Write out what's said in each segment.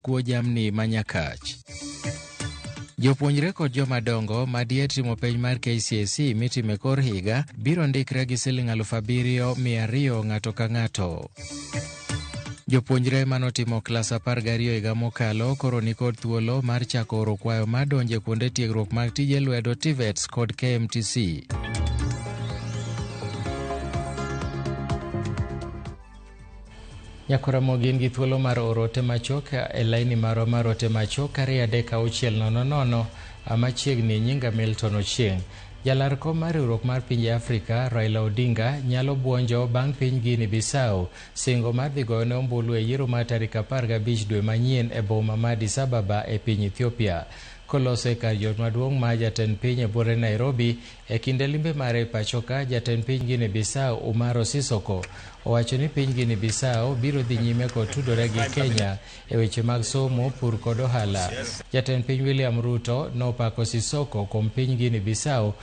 Kuo jamni ma Nyakach. Jopuonjre kod jomadongo ma diher timo penj mar KCSE mitimo e kor higa biro ndikre gi siling 7,200 ng'ato ka ng'ato. Jopuonjre manotimo klas 12 higa mokalo koro nikod thuolo mar chako oro kwayo mar donjo e kuonde tiegruok mag tije lwedo TVETs kod KMTC. Nyakoramo gin gi thuolo mar oro ote machuok e laini marwa mar ote machuok 23600 machiegni. Nyinga Milton Ochieng'. Jalar kom mar riwruok mar pinje Afrika Raila Odinga nyalo buonjo bang' piny Guinea Bissau singo mar dhi goyone ombulu e yiero mar tarik 15 dwe manyien e boma ma Addis Ababa e piny Ethiopia. Koloso e kar jot maduong' ma jatend piny e buore Nairobi e kinde limbe mare e pachoka, jatend piny Guinea Bissau Umaro Sissoco owacho ni piny Guinea Bissau biro dhi nyime kod tudore gi Kenya e weche mag somo, pur kod ohala. Jatend piny William Ruto nopako Sissoco kuom piny Guinea Bissau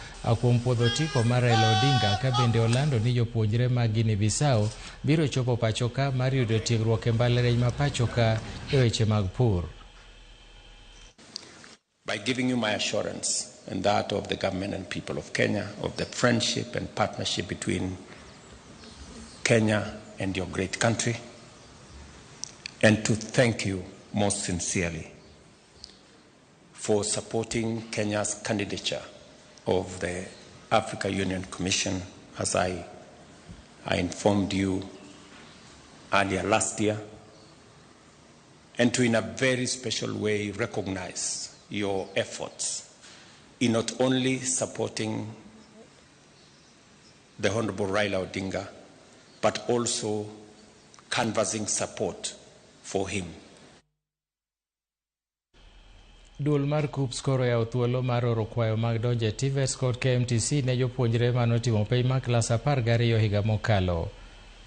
kuom puodho otiko mar Raila Odinga ka bende olando ni jopuonjre mag Guinea Bissau biro chopo pachoka mar yudo tiegruok e mbalariany ma pachoka e weche mag pur. By giving you my assurance and that of the government and people of Kenya of the friendship and partnership between Kenya and your great country, and to thank you most sincerely for supporting Kenya's candidature of the Africa Union Commission, as I informed you earlier last year, and to in a very special way recognize your efforts in not only supporting the Honorable Raila Odinga, but also canvassing support for him. Duol mar KUCCPS koro yawo thuolo mar oro kwayo mag donjo e TVETs kod KMTC ne jopuonjre manotimo penj mar klas 12 higa mokalo.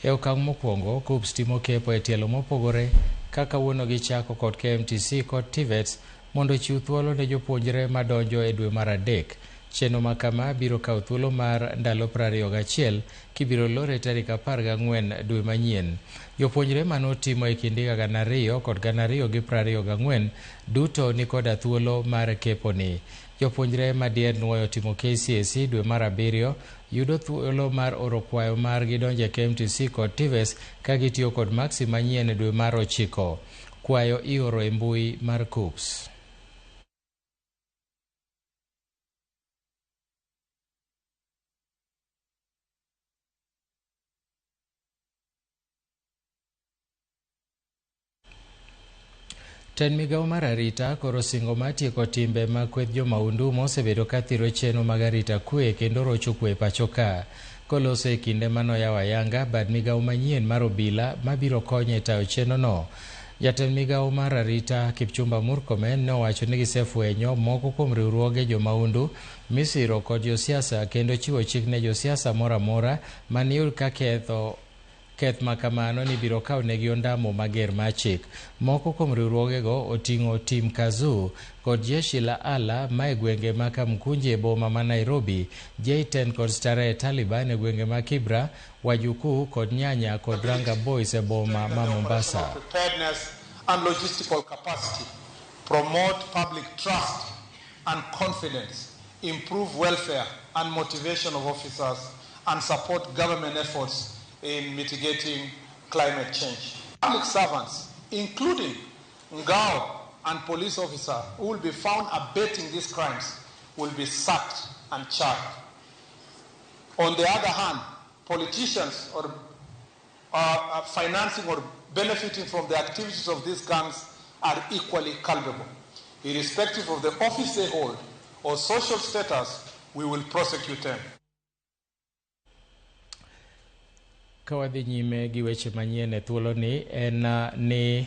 E okang' mokwongo, KUCCPS timo kepo e tielo mopogore kaka kawuono gichako kod KMTC kod TVETs mondo ochiw thuolo ne jopuonjre madonjo e dwe mar adek. Chenro ma kama biro kawo thuolo mar ndalo 21 kibiro lore tarik 14 dwe manyien. Jopuonjre manotimo e kind higa 2000 kod 2024 duto nikoda thuolo mar kepo ni. Jopuonjre madier nuoyo timo KCSE dwe mar abiriyo yudo thuolo mar oro kwayo margi donjo e KMTC kod TVETs ka gitiyo kod maksi manyien e dwe mar ochiko. Kwayo ioro e mbui mar KUCCPS. Tend migawo mar arita koro singo mar tieko timbe mag kweth jomaundu mosebedo ka thiro chenro mag arita kwe kendo rocho kwe pacho ka. Koloso e kinde manoyawo ayanga bad migawo manyien mar obila mabiro konyo e tayo chenro no. Jatend migawo mar arita Kipchumba Murkomen ne owacho ni gisefwenyo moko kuom riwruoge jomaundu misiro kod josiasa kendo chiwo chik ne josiasa moro amora maniyud ka ketho keth ma kamano ni biro kawo negi ondamo mager mar chik. Moko kuom riwruogego oting'o Team Kazoo kod Jeshi la Allah ma e gwenge ma Kamkunji e boma ma Nairobi, J10 kod Starehe Taliban e gwenge ma Kibra, Wajukuu kod Nyanya kod Ranga Boys e boma ma Mombasa. Preparedness and logistical capacity, promote public trust and confidence, improve welfare and motivation of officers, and support government efforts in mitigating climate change. Public servants, including NGAO and police officers who will be found abetting these crimes, will be sacked and charged. On the other hand, politicians or financing or benefiting from the activities of these gangs are equally culpable. Irrespective of the office they hold or social status, we will prosecute them. Ka wadhi nyime gi weche manyien e thuoloni en ni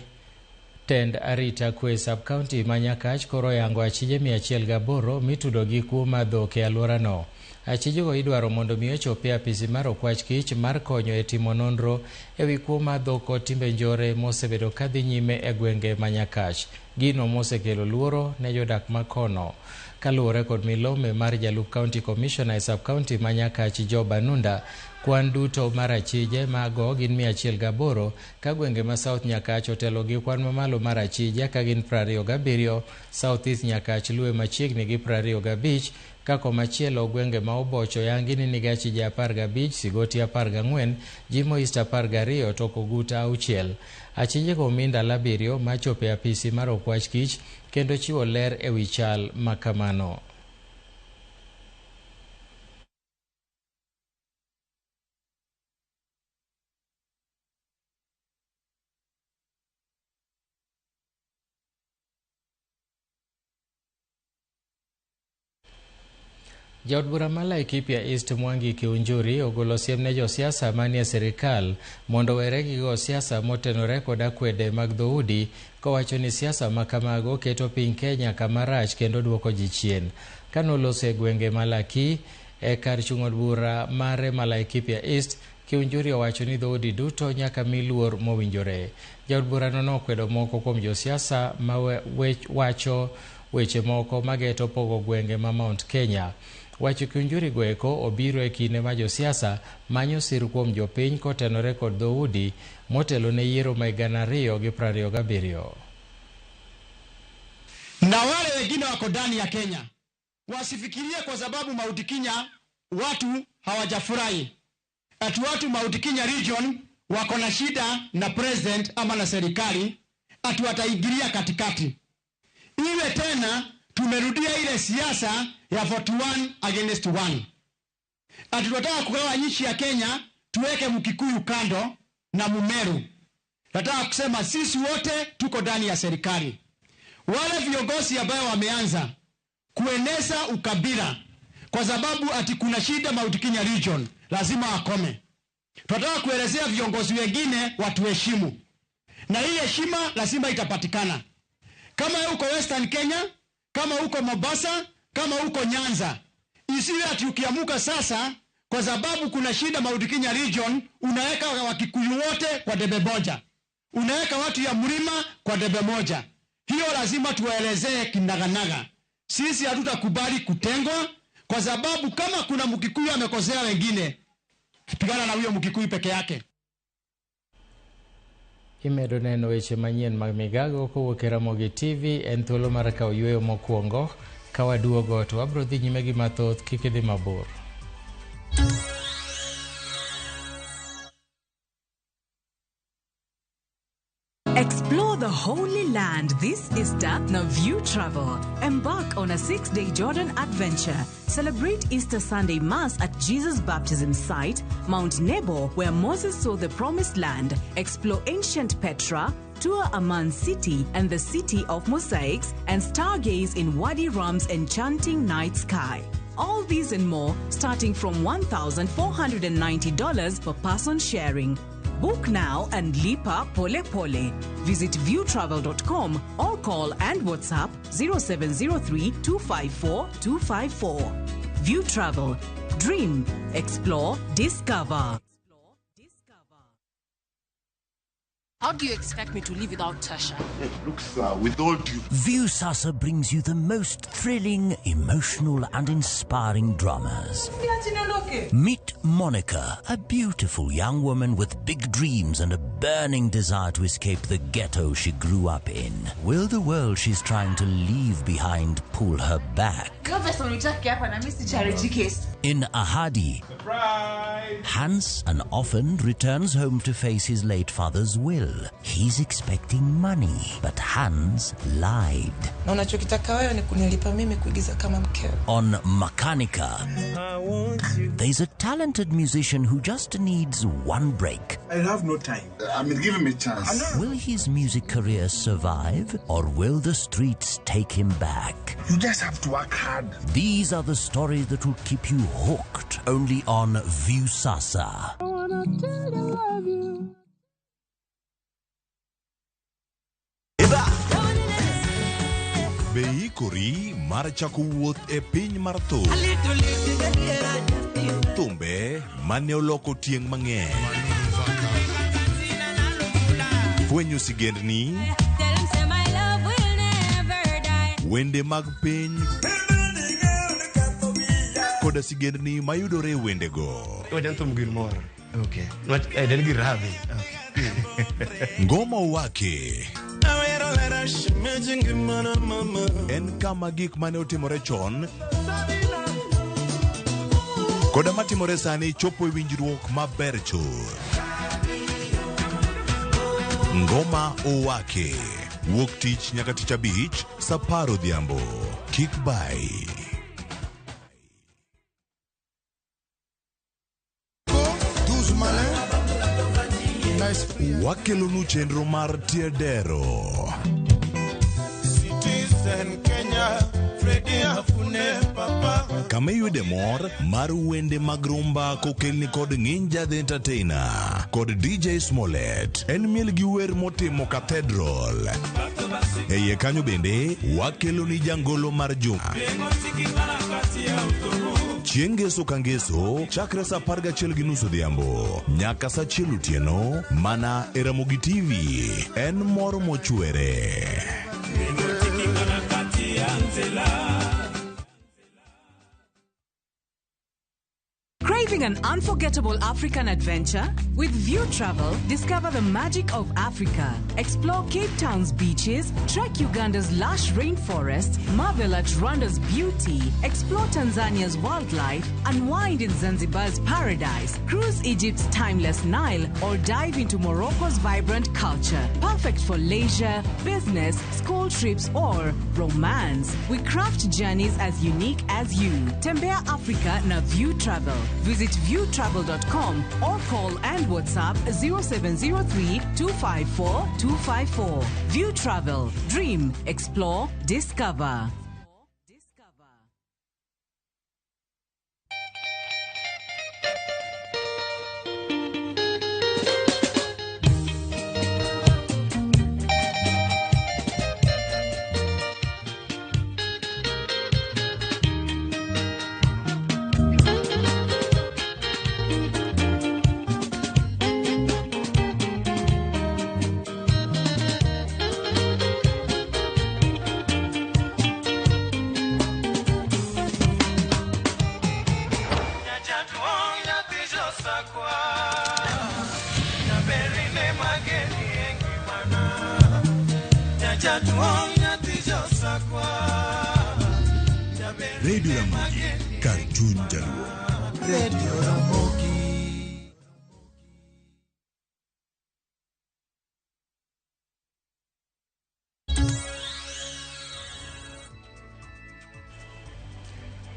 tend arita kwe sub county ma Nyakach koro oyango achije 108 mitudo gi kuo mar dhok e alworano. Achijego idwaro mondo mi ochop e apisi mar okwach kich mar konyo e timo nonro e wi kuo mar dhok kod timbe njore mosebedo kadhi nyime e gwenge ma Nyakach. Gino mosekelo luoro ne jodak ma kono. Kaluwore kod milome mar jalup county commissioner e sub county ma Nyakach Job Anunda, Kwan duto mar achije mago gin 108 ka gwenge ma South Nyakach otelo gi kwan mamalo mar achije ka gin 27, South East Nyakach luwe machiegni gi 25, ka komachielo gwenge ma Obocho yangi ni nigi achije 15, Sigoti 14, Jimo East 12 to Koguta 6. Achijego omi ndalo 7 mar chopo e apisi mar Okwach Kich kendo chiwo ler ewi chal ma kamano. Jaod bura ma Laikipia East Mwangi Kiunjuri ogolo siem ne josiasa manie sirikal mondo owere gi go siasa motenore kod akwede mag dhoudi, kowacho ni siasa ma kamago keto piny Kenya kama rach kendo duoko ji chien. Kanoloso e gwenge ma Laki e kar chung' od bura mare ma Laikipia East, Kiunjuri owacho ni dhoudi duto nyaka mi luor mowinjore. Jaod burano nokwedo moko kuom josiasa ma wacho weche moko mageto pogo gwenge ma Mount Kenya. Wacho Kiunjuri goeko obiro e kinde ma josiasa manyo sir kuom jopiny kotenore kod dhoudi motelo ne yiero ma 2027. Na wale wengine wako ndani ya Kenya wasifikirie kwa sababu Mount Kenya watu hawajafurahi, ati watu Mount Kenya region wako na shida na president ama na serikali, ati wataingilia katikati. Iwe tena tumerudia ile siasa ya 41 against 1. Ati tunataka kugawa nchi ya Kenya, tuweke Mkikuyu kando na Mumeru. Nataka kusema sisi wote tuko ndani ya serikali. Wale viongozi ambao wameanza kueneza ukabila kwa sababu ati kuna shida Mount Kenya region, lazima wakome. Tunataka kuelezea viongozi wengine watuheshimu, na hii heshima lazima itapatikana. Kama uko Western Kenya, kama uko Mombasa, kama uko Nyanza, isiwe ati ukiamuka sasa kwa sababu kuna shida Mount Kenya region unaweka Wakikuyu wote kwa debe moja, unaweka watu ya mlima kwa debe moja. Hiyo lazima tuwaelezee kinaganaga. Sisi hatutakubali kutengwa, kwa sababu kama kuna Mkikuyu amekosea wengine, pigana na huyo Mkikuyu peke yake. Imedo neno weche manyien mag migago kowuok e Ramogi TV en thuolo mar kawo yueyo mokwongo. Ka waduogo to wabro dhi nyime gi mathoth, kik idhi mabor. Explore the Holy Land this Easter na View Travel. Embark on a 6-day Jordan adventure. Celebrate Easter Sunday Mass at Jesus' baptism site, Mount Nebo, where Moses saw the Promised Land. Explore ancient Petra, tour Amman City and the City of Mosaics, and stargaze in Wadi Rum's enchanting night sky. All these and more, starting from $1,490 per person sharing. Book now and lipa pole pole. Visit viewtravel.com or call and WhatsApp 0703 254 254. View Travel. Dream, explore, discover. How do you expect me to live without Tasha? Look, sir, with all due... Viusasa brings you the most thrilling, emotional and inspiring dramas. Meet Monica, a beautiful young woman with big dreams and a burning desire to escape the ghetto she grew up in. Will the world she's trying to leave behind pull her back? In Ahadi, Surprise! Hans, an orphan, returns home to face his late father's will. He's expecting money, but Hans lied. Na unachokitaka wewe ni kunilipa mimi kuigiza kama mkeo. On Makanika, there's a talented musician who just needs one break. I have no time. I mean, give him a chance. Will his music career survive, or will the streets take him back? You just have to work hard. These are the stories that will keep you hooked only on Viusasa. I wanna tell you I love you. Be ikori mar chako wuoth e piny mar thum. Thumbe mane oloko tieng' mang'eny. Fwenyo sigendni, wende mag piny, Koda sigendni mayudore e wendego. Wach thum gir mor. Okay. Wach en gir rabi. Ngoma Owake en kama gik mane otimore chon koda matimore sani chopo e winjruok maber chuth. Ngoma Owake wuok tich nyaka tich abich sa 10 odhiambo. Kik bai. Wakelonu chenro mar Tiedero. Kama iyude mor mar wende mag rumba kokelni kod Nginja the Entertainer kod DJ Smollett. En miel gi wer motimo Cathedral. E iye kanyo bende wakeloni jangolo mar juma. Chieng' ngeso ka ngeso chakre sa 11:30 odhiambo nyaka sa 1 otieno mana e Ramogi TV. En mor mochwere. Craving an unforgettable African adventure? With View Travel, discover the magic of Africa. Explore Cape Town's beaches, trek Uganda's lush rainforests, marvel at Rwanda's beauty, explore Tanzania's wildlife, unwind in Zanzibar's paradise, cruise Egypt's timeless Nile, or dive into Morocco's vibrant culture. Perfect for leisure, business, school trips, or romance. We craft journeys as unique as you. Tembea Africa na View Travel. Visit viewtravel.com or call and WhatsApp 0703 254 254. View Travel. Dream, explore, discover. Radio Ramogi, kar chuny Jaluo. Radio Ramogi.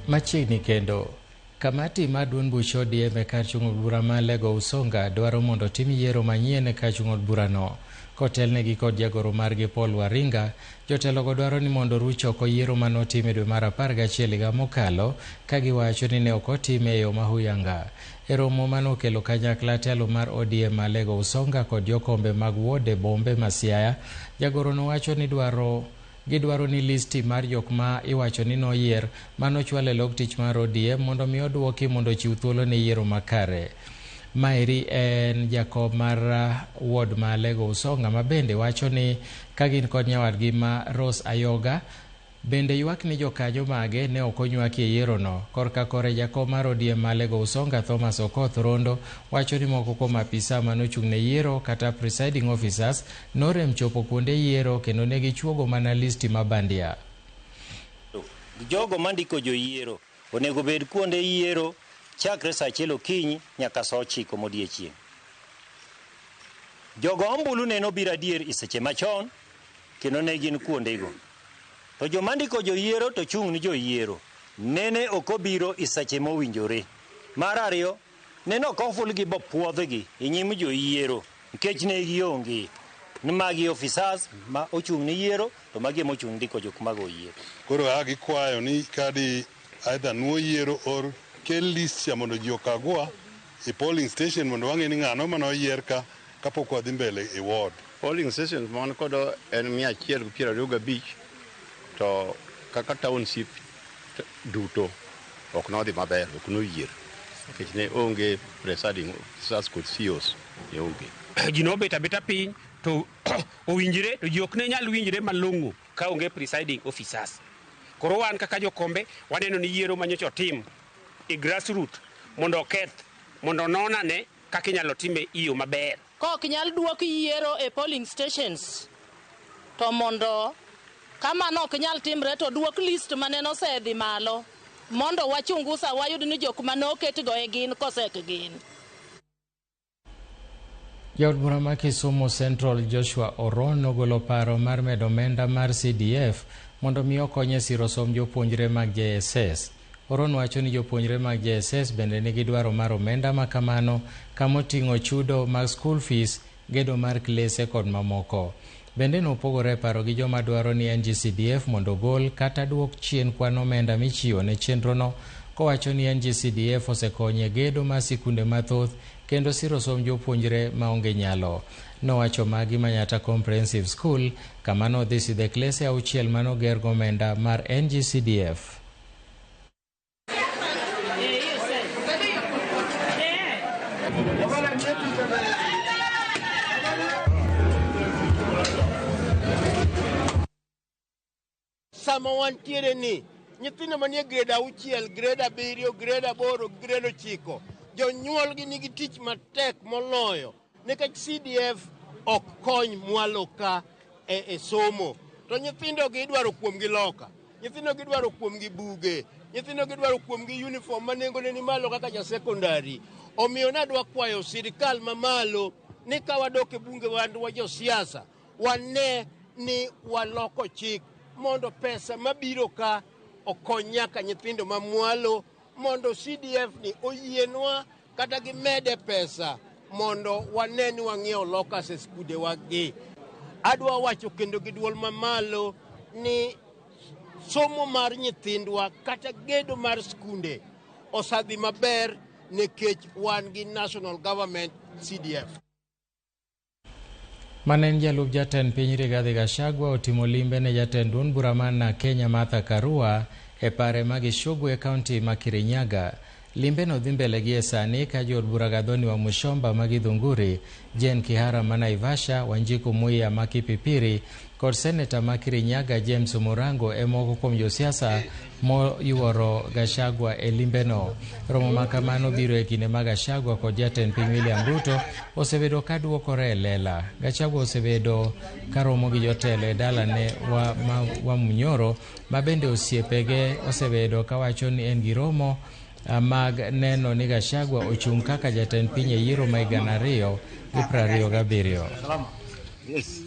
Machiegni kendo, kamati mar duond buch ODM e kar chung' od bura ma Lego Usonga dwaro mondo otim yiero manyien e kar chung' od burano. Kotelnegi kod jagoro margi Paul Waringa, jotelogo dwaro ni mondo oruch oko yiero manotim e dwe mar 11 higa mokalo, ka giwacho ni ne ok otime e yo mahuyanga. E romo manokelo kanyakla telo mar ODM ma Lego Usonga kod jokombe mag wode Bombe ma Siaya, jagoro nowacho ni gidwaro ni listi mar jok ma iwacho ni noyier manochwal e log tich mar ODM mondo mi oduoki mondo ochiw thuolo ne yiero makare. Maeri en jakom mar ward ma Lego Usonga ma bende wacho ni ka gin kod nyawadgi ma Rose Ayoga bende ywak ni jokanyo mage ne ok onywaki e yierono. Korka kore jakom mar ODM ma Lego Usonga Thomas Okoth Rondo wacho ni moko kuom apisa manochung' ne yiero kata presiding officers norem chopo kuonde yiero kendo ne gichuogo mana listi ma bandia. Jogo mandiko joyiero onego bed kuonde yiero chakre saa 1 okinyi nyaka saa 9 modiechieng'. Jogo ombulu neno biro adier e seche machon kendo ne gin kuondego. To joma ndiko joyiero to chung' ni joyiero nene ok obiro e seche mowinjore. Mar ariyo, nene ok ofulgi bopuodhgi e nyim joyiero nikech ne gionge. Ni magi officers ma ochung' ni yiero to magi ema ochung' ndiko jok mago yiero. Koro a gikwayo ni kadi either nuo yiero or kel list cha mondo ji okagwa e polling station mondo wang'e ni ng'ano mane oyier ka kapok wadhi mbele e ward. Polling stations man kodo en 125 to kaka township duto ok nodhi maber, ok noyier nikech ne onge presiding officers kod CEOs ne onge. Ji nobet abeta piny to owinjre to ji ok ne nyal winjre malong'o ka onge presiding officers. Koro wan kaka jokombe waneno ni yiero manyocha otim e grassroot mondo oketh, mondo ononane kaka inyalo time iyo maber. Kok nyal duok yiero e polling stations, to mondo kamano ok nyal timre to duok list manene osedhi malo mondo wachungusa wayud ni jok mane oketgo e gin kosek gin. Jaod bura ma Kisumu Central Joshua Oron nogolo paro mar medo omenda mar CDF mondo mi okony e siro somb jopuonjre mag JSS. Oron wacho ni jopuonjre mag JSS bende nigi dwaro mar omenda ma kamano kamoting'o chudo mag school fees, gedo mar klese kod mamoko. Bende nopogore e paro gi joma dwaro ni NGCDF mondo ogol kata duok chien kwan omenda michiwo ne chenrono, kowacho ni NGCDF osekonyo e gedo mar sikunde mathoth kendo siro somb jopuonjre maonge nyalo. Nowacho magi Manyatta Comprehensive School kama nodhi sidhe klese 6 manoger gi omenda mar NGCDF. Sama wantiere ni nyithindo manie grade 6, grade 7, grade 8, grade 9 jonyuolgi nigi tich matek moloyo nikech CDF ok kony mwalo ka e somo. To nyithindo gi idwaro kuomgi loka, nyithindo gi idwaro kuomgi buge, nyithindo gi idwaro kuomgi uniform ma nengone ni malo kaka ja sekondari. Omiyo nadwa kwayo sirikal mamalo ni ka wadok e bunge wa josiasa, wane ni waloko chik mondo pesa mabiro ka okony nyaka nyithindo mamwalo, mondo CDF ni oyienwa kata gimede pesa mondo wane ni wang'iewo lokas e skundewa gi. Adwa wacho kendo gi duol mamalo ni somo mar nyithindwa kata gedo mar skunde osadhi maber nikech wan gi national government CDF. Mane en jalup jatend piny Rigathi Gachagua otimo limbe ne jatend duond bura mar Kenya Martha Karua e pare ma Gicugwe e kaunti ma Kirinyaga. Limbe no dhi mbele gi e sani ka jood bura Gathoni wa Mushomba ma Githunguri, Jane Kihara ma Naivasha, Wanjiku Muia ma Kipipiri kod seneta ma Kirinyaga James Murango e moko kuom josiasa moyuoro Gachagua e limbeno. Romo ma kamano biro e kinde ma Gachagua kod jatend piny William Ruto osebedo ka duokore e lela. Gachagua osebedo ka romo gi jotelo e dalane wa Munyoro, ma bende osiepege osebedo kawacho ni en gi romo mag neno ni Gachagua ochung' kaka jatend piny e yiero ma 2027. Yes.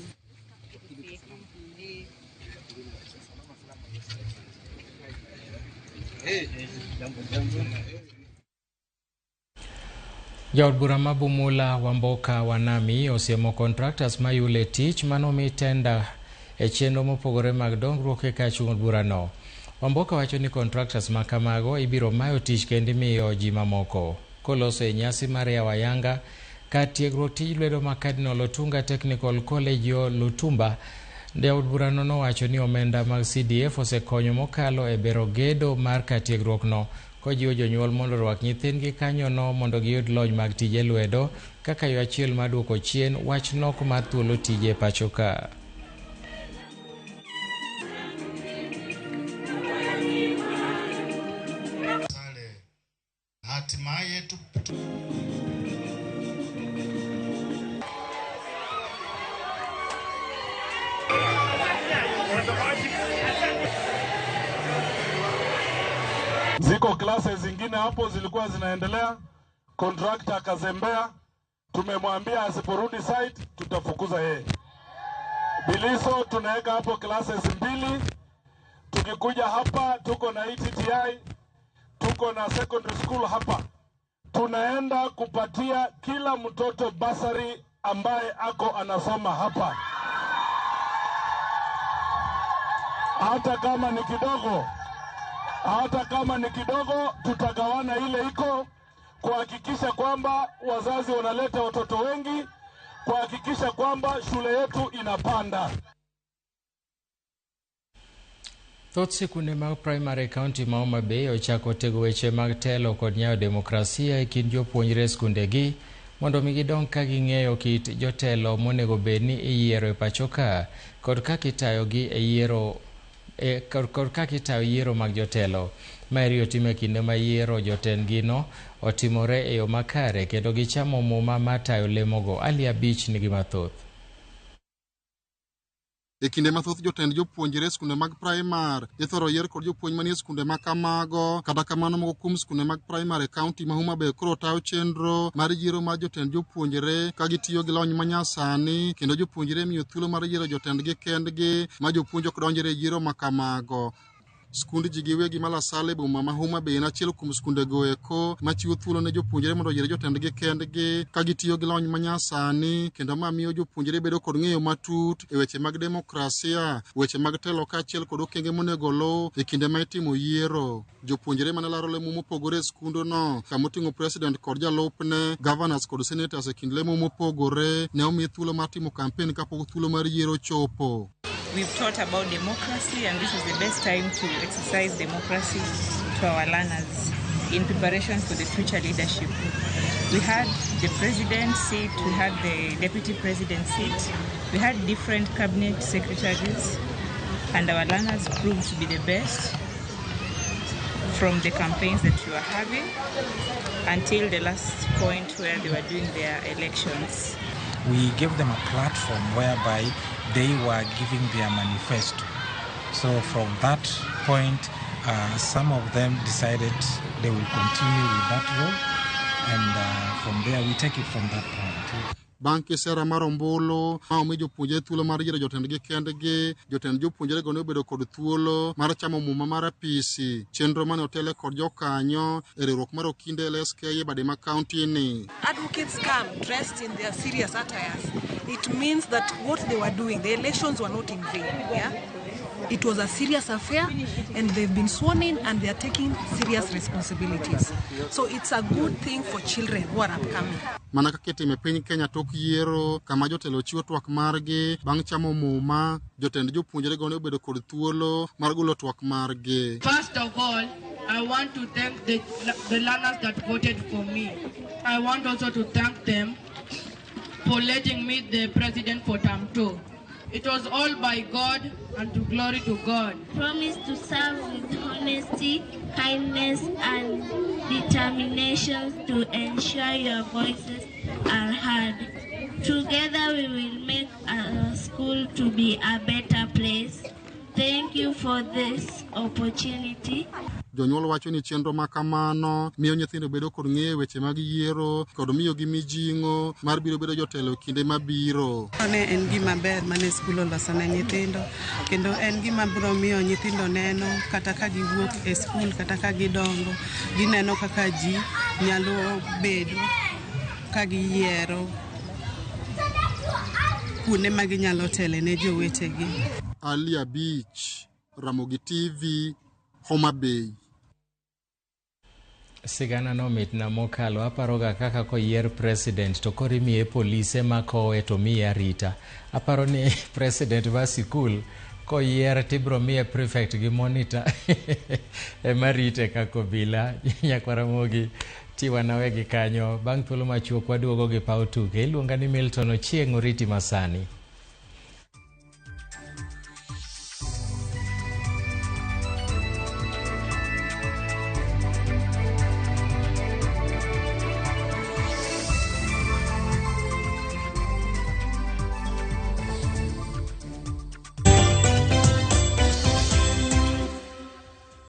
Jaod bura ma Bumula Wamboka Wanami osiemo contractors mayule tich manomi tenda e chenro mopogore mag dongruok e kachung' od burano. Wamboka wacho ni contractors ma kamago ibiro mayo tich kendo imiyo ji mamoko. Koloso e nyasi mar yawo ayanga kar tiegruok tij lwedo ma Cardinal Otunga Technical College yo Lutumba, jaod burano nowacho ni omenda mag CDF osekonyo mokalo e bero gedo mar kar tiegruokno, kojiwo jonyuol mondo orwak nyithindgi kanyono mondo giyud lony mag tije lwedo kaka yo achiel mar duoko chien wach nok mar thuolo tije e pacho ka. Ziko classes zingine hapo zilikuwa zinaendelea, contractor akazembea, tumemwambia asiporudi site tutafukuza yeye. Biliso tunaweka hapo classes 2. Tukikuja hapa tuko na ETTI, tuko na secondary school hapa. Tunaenda kupatia kila mtoto basari ambaye ako anasoma hapa. Hata kama ni kidogo, hata kama ni kidogo, tutagawana ile iko kuhakikisha kwamba wazazi wanaleta watoto wengi, kuhakikisha kwamba shule yetu inapanda. Thoth sikunde mag primary county ma Homa Bay ochako tego weche mag telo kod nyayo demokrasia e kind jopuonjre e skundegi mondo mi gidong ka ging'eyo kit jotelo monego bed ni iyiero e pacho ka kod kaka itayogi e yiero Kod kaka itayo yiero mag jotelo. Maeri otime kinde ma yiero jotendgino otimore e yo makare kendo gichamo muma matayo lemogo. Ali Abich nigi mathoth. E kinde mathoth jotend jopuonjre e skunde mag praimar ithoro yier kod jopuonj manie skunde ma kamago. Kata kamano moko kuom skunde mag praimar e kaunti ma Homa Bay koro tayo chenro mar yiero mar jotend jopuonjre ka gitiyo gi lony manyasani kendo jopuonjre imiyo thuolo mar yiero jotendgi kendgi ma jopuonj ok donjre e yiero ma kamago. Skund ji giwegi ma Lasale e boma ma Homa Bay en achiel kuom skundego eko machiwo thuolo ne jopuonjre mondo oyier jotendgi kendgi ka gitiyo gi lony manyasani kendo ma miyo jopuonjre bedo kod ng'eyo matut e weche mag demokrasia, weche mag telo kaachiel kod okenge monego oluw e kinde ma itimo yiero. Jopuonjre mane laro lemo mopogore e skundno kamoting'o president kod jalupne, governors kod senators e kind lemo mopogore ne omi thuolo mar timo kampen kapok thuolo mar yiero ochopo. We've taught about democracy, and this is the best time to exercise democracy to our learners in preparation for the future leadership. We had the president seat, we had the deputy president seat, we had different cabinet secretaries, and our learners proved to be the best from the campaigns that we were having until the last point where they were doing their elections. We gave them a platform whereby they were giving their manifesto. So from that point, some of them decided they will continue with that role, and from there we take it from that point. Bang' kisera mar ombulu ma omi jopuonjre thuolo mar yiero jotendgi kendgi, jotend jopuonjrego ne obedo kod thuolo mar chamo muma mar apisi, chenro mane otele kod jokanyo e riwruok mar Okinde LSK e bade ma kaunti ni. Advocates come dressed in their serious attires. It means that what they were doing, the elections were not in vain. Yeah? It was a serious affair, and they've been sworn in and they are taking serious responsibilities. So it's a good thing for children who are upcoming. Mana kaka itimo e piny Kenya tok yiero kama jotelo chiwo twak margi bang' chamo muma, jotend jopuonjrego ne obedo kod thuolo mar golo twak margi. First of all, I want to thank the learners that voted for me. I want also to thank them for letting me the president for term 2. It was all by God and to glory to God. Promise to serve with honesty, kindness, and determination to ensure your voices are heard. Together we will make our school to be a better place. Thank you for this opportunity. Jonyuol wacho ni chenro ma kamano miyo nyithindo bedo kod ng'eyo weche mag yiero kod miyogi mijing'o mar biro bedo jotelo e kinde mabiro. Ne en gima ber mane skul oloso ne nyithindo kendo en gima biro miyo nyithindo neno kata ka giwuok e skul kata ka gidongo gineno kaka ji nyalo bedo ka giyiero kuonde ma ginyalo tele ne jowetegi. Ali Abich, Ramogi TV, Homa Bay. Sigana no mitna mokalo. Aparoga kaka koyier president to koro imiye polise makowe to miye arita. Aparo ni president mar sikul koyier tibiro miye prefect gi monitor ema rite kaka obila. Nyakwaramogi tiwanawegi kanyo. Bang' thuolo machuok waduogo gi paw tuke. Iluonga ni Milton Ochieng' Oriti masani.